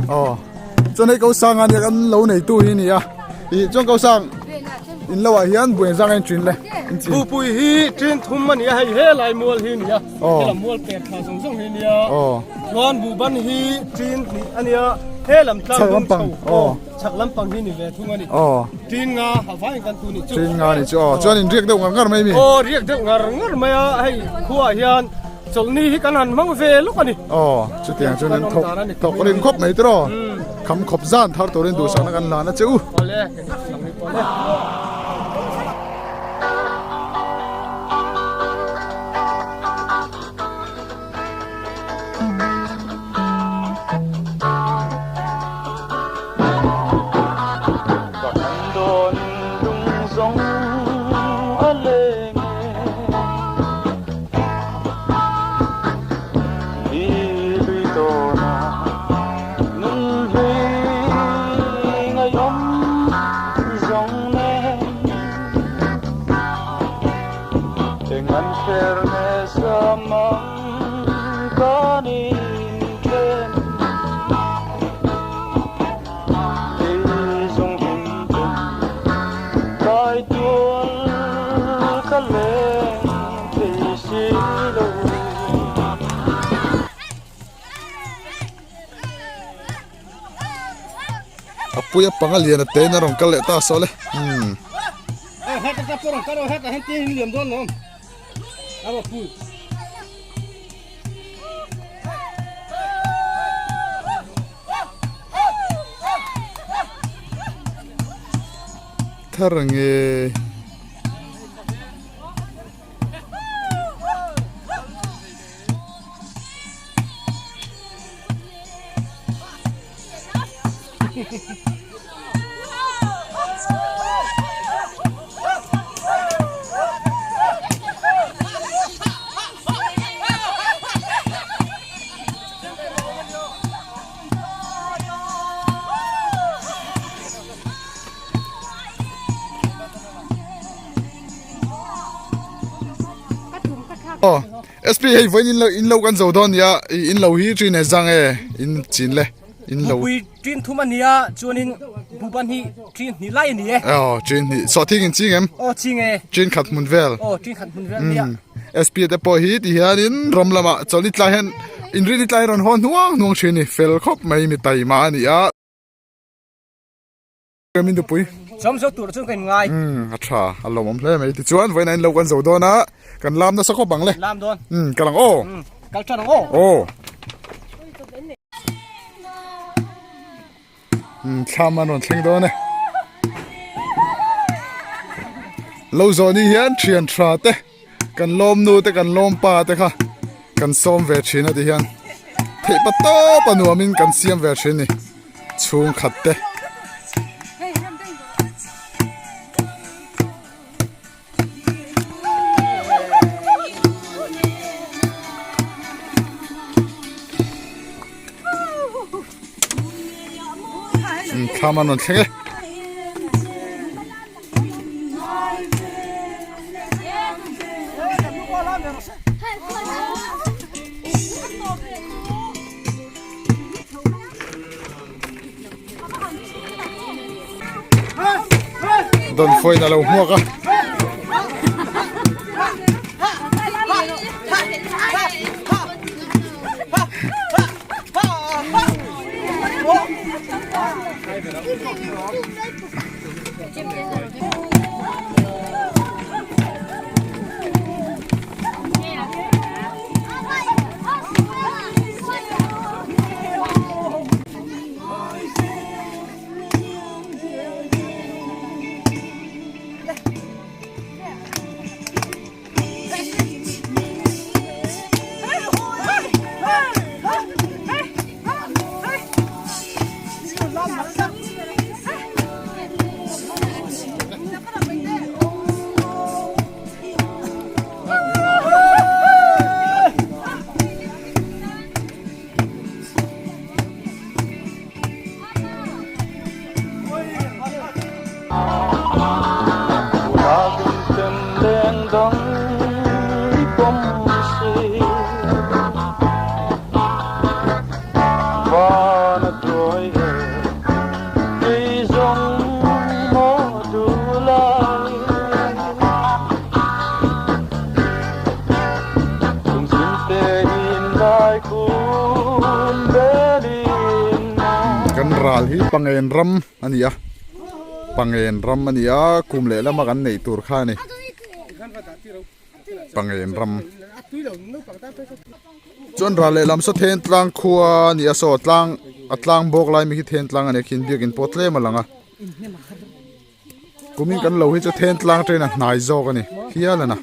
Aw. Chuan hei Kosanga nia kan lo neitu hi a ni a. Ih chuan Kosang in lo ah hian buai zang a in ṭin le. In chin. Bupui hi ṭin thum a ni a, hei he lai mual hi a ni a. Helam mual per thla zawng zawng hi a nia. Chuan buhban hi ṭin hnih a nia. He lam tlang dum chho chhak lampang hi ni ve thung a ni. Ṭin nga ha vaiin kan tu ni chu. Ṭin nga ni chu aw. Chuan in riak deuh ngar ngar mai mi? Aw riak deuh ngar ngar mai a. Hei khuaah hian chawlhni hi kan han hmang ve lawk a ni. Aw chutiang chuan in thawk thawk rim khawp mai tiraw. Kham khawp zan thar turin duhsakna kan hlan a che u. Awle kan lang ni pawh le. A puia panga lian a te in a rawn kal leh ta saw le umm. Thar nge. SP hei vawiin in lo in lo kan zo dawn nia in lo hi ṭin e zang e in chin le in lo Bupui ṭin thum a nia chuanin buban hi ṭin hnih lai a ni e. Aw ṭin hnih sawhthing in ching em? Aw ching e. Ṭin khat hmun vel. Aw ṭin khat hmun vel nia. SP te pawh hi ti hianin ram lamah chawlh ni tlai hian inrin ni tlai rawn haw hnuang hnuang ṭhin a ni fel khawp mai mi taima a ni a. Min dupui. Chawm zo tur chuan ka in ngai. Umm a tha a lawmawm hle mai tichuan vawiin a in lo kan zo dawn a kan lam nasa khawp ang le. Lam dawn. Umm kal ang aw. Umm kal tan ang aw. Aw. Umm thlam an rawn thleng dawn e. Lo zawh ni hian thian tha te kan lawm nu te kan lawm pa te kha kan sawm ve thin a ti hian theih pa tawp a nuam in kan siam ve thin a ni. Chhungkhat te. Thlam an rawn thleng e. Dawnfawin a lo hmuak a. Ral hi Pangen ram a ni a, Pangen ram a ni a, kum leh lama kan neih tur kha a ni. Pangen ram. Chuan ral leh lam saw Thentlang khua a ni a, saw tlang a tlang bawk lai mi khi Thentlang a ni a, khian biakin pawh tlem a lang a. Kumin kan lo hi chu Thentlang train a hnai zawk a ni hial a na.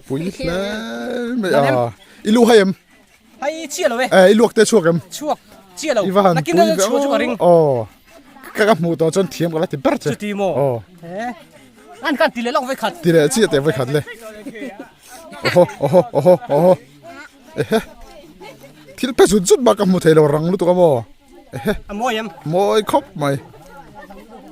Pui hle mai a i lu hai em hai chia lo e eh i luak te chhuak em chhuak chia lo i va han nakin na chhuak chu ka ring oh ka ka hmu to chuan thiam ka la ti ber che chuti mo oh eh an kan ti le lok ve khat ti le chi te ve khat le oho oho oho oho ehe thil pe zut zut ba ka hmu thei lo rang lutuk a maw ehe a mawi em mawi khawp mai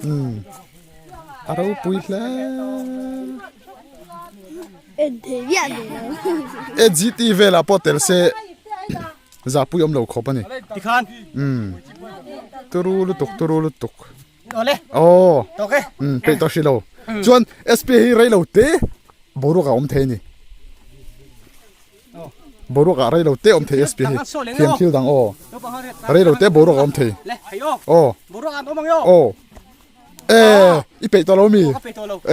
um a ropui hle e gt velah pawh tel se zahpui awm lo khawp a ni tikhan um turu lutuk turu lutuk awle aw tawk e um peih tawh hrih lo chuan sp hi rei lo te boruak a awm thei a ni boruak ah rei lo te awm thei sp hi thiam thil dang aw rei lo te boruak a awm thei aw aw e i peih tawh lo mi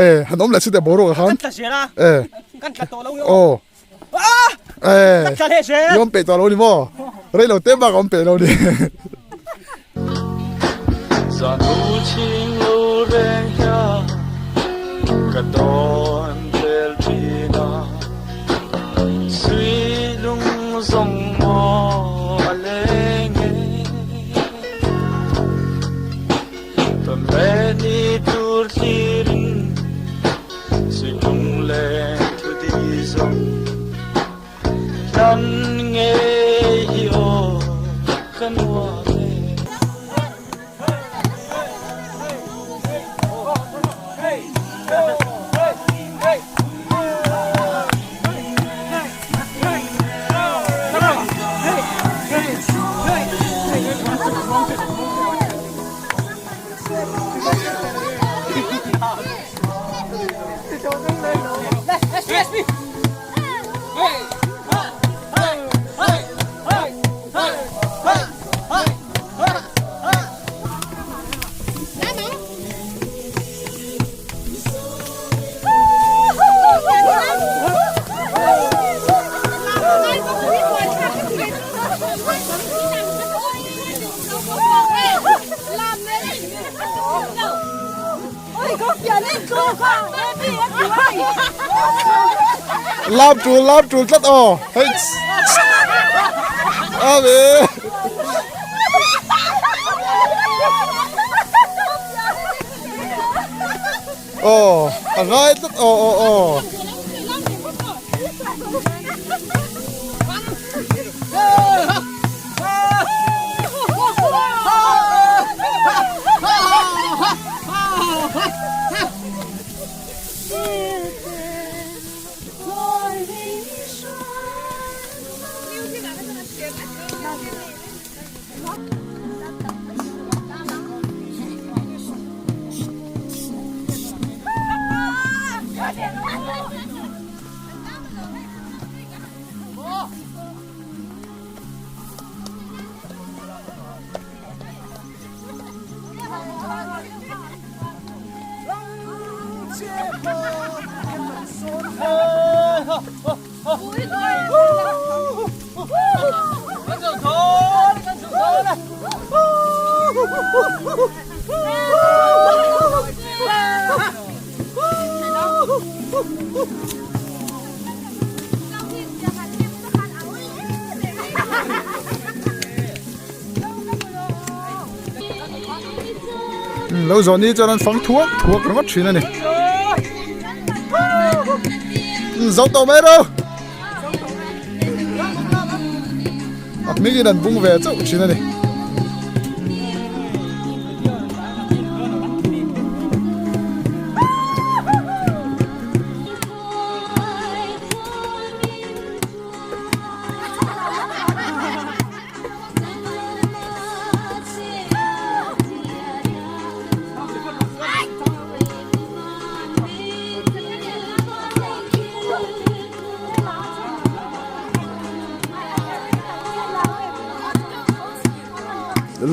e han awm leh si teh boruak ah khan e aw e i awm peih tawh lo ni maw rei lo te bak a awm peih lo ni. Lam tul lam tul tlat aw hei ave aw a ngai tlat aw aw aw Kan chho dawn, kan chho dawn e. Lo zawh ni chuan an fang thuak thuak ringawt thin a ni. Zo tawh mai ro. A hmingin an bung ve chauh thin a ni.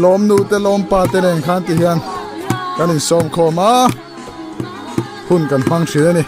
Lawm nu te lawm pa te nen khan ti hian kan insawm khawm a hun kan hmang thin a ni.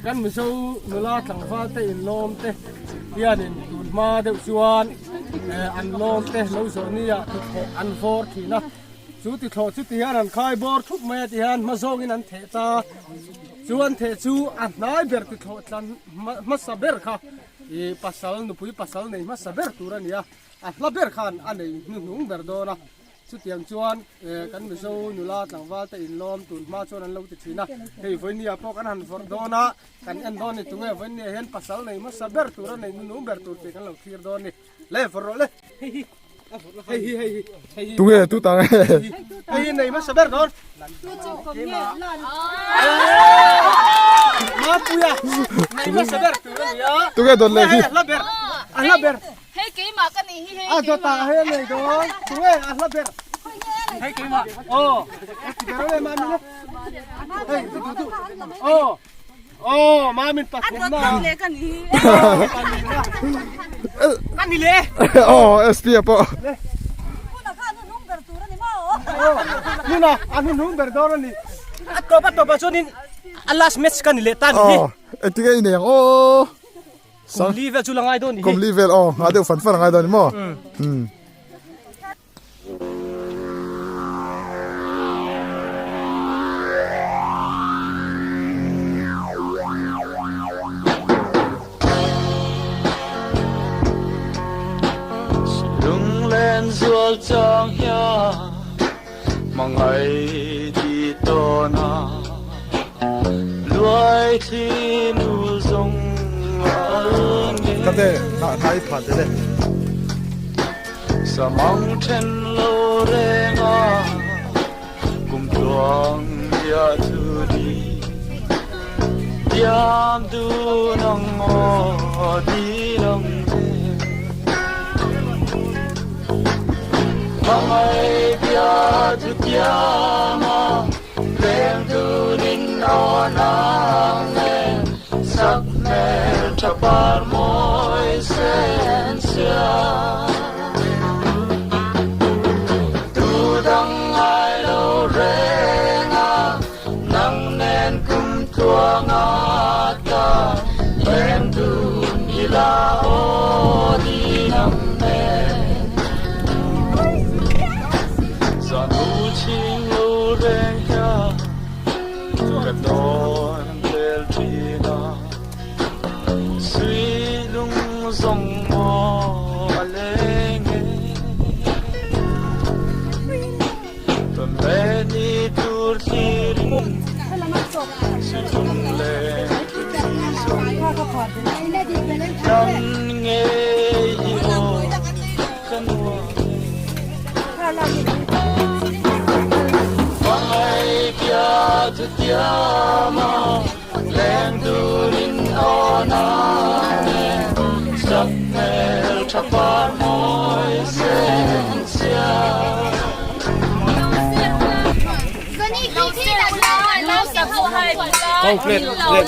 Kan Mizo nula tlangval te inlawm te hianin tun hma deuh chuan an lawm te lo zawh nia thuthlawh an vawr thin a. Chu tithlawh chu ti hian an khai bawr thup mai a ti hian hma zawngin an theh ta. Chu an theh chu a hnai ber tithlawh tlan hmasa ber kha ih pasal nupui pasal nei hmasa ber tur a ni a, a hla ber khan a nei hnuhnung ber dawn a. Chutiang chuan kan Mizo nula tlangval te inlawm tun hma chuan an lo ti thin a, hei vawinia pawh kan han vawrh dawn a, kan en dawn ni tunge vawinia hian pasal nei hmasa ber tur a nei hnuhnung ber tur tih kan lo thlir dawn ni. Le vawrh rawh le. Hei hi. Hei hi hei hi hei hi. Tunge tu ta nge? Hei hi nei hmasa ber dawn. Mapuia nei hmasa ber tur a ni a. Tunge dawt leh hi? A hla ber. A hla ber. Hei keimah ka nih hi hei A dawt ah hei a nei dawn. Tunge a hla ber. Hei keimah. Aw. Ti ber le mami le. Hei tu tu tu. Aw. Aw mamin pathum na. A dawt leh ka nih hi. Ka ni le. Aw SP a pawh. Huna kha a hnuhnung ber tur a ni maw? Huna a hnuhnung ber dawn a ni. A tawp a tawp ah chuanin a last match ka ni leh ta ni hi. Aw engtin nge i nei ang aw. Kum li vel chu la ngai dawn ni hi. Kum li vel aw nghah deuh fan fan a ngai dawn ni maw? Umm. Mangai ti tawna luai thli nu zawng a nge. Kate na nai pha te le. Samang then lo renga kum tluang bia thu di tiam du nang aw di nang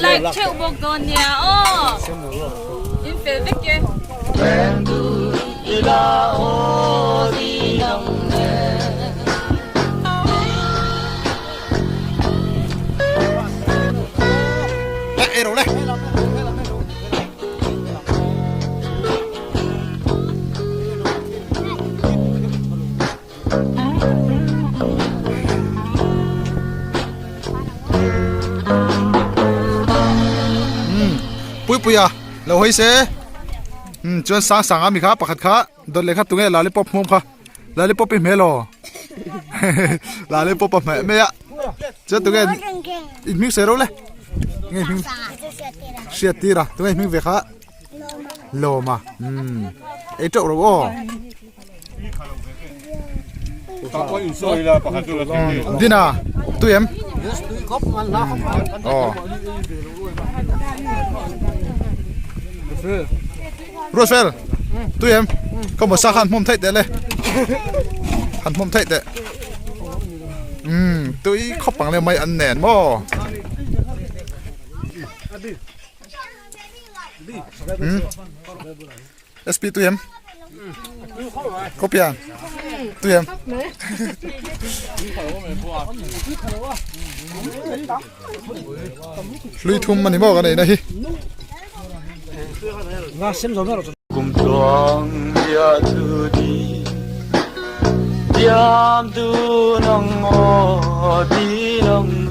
Like theuh bawk dawn nia aw. In fel vek e. Le ei ro le. Puipuia lo hawi se umm chuan sang sang a mi kha pakhat kha dawt leh kha tunge lollipop hmuam kha lollipop i hmel aw lollipop a hmeh mai a chuan tunge i hming sawi reuh le nge hming hriat tir a tunge hming ve kha lawma umm ei teuh ro aw. Dina tui em aw Ruatfel tui em ka mawsa khan hmawm theih teh le han hmawm theih teh umm tui khawp ang le mai an nen maw. SP tui em Kopian tui em hlui thum ani maw kan ei na hi Kum tluang bia thu di tiam du nang aw di nang.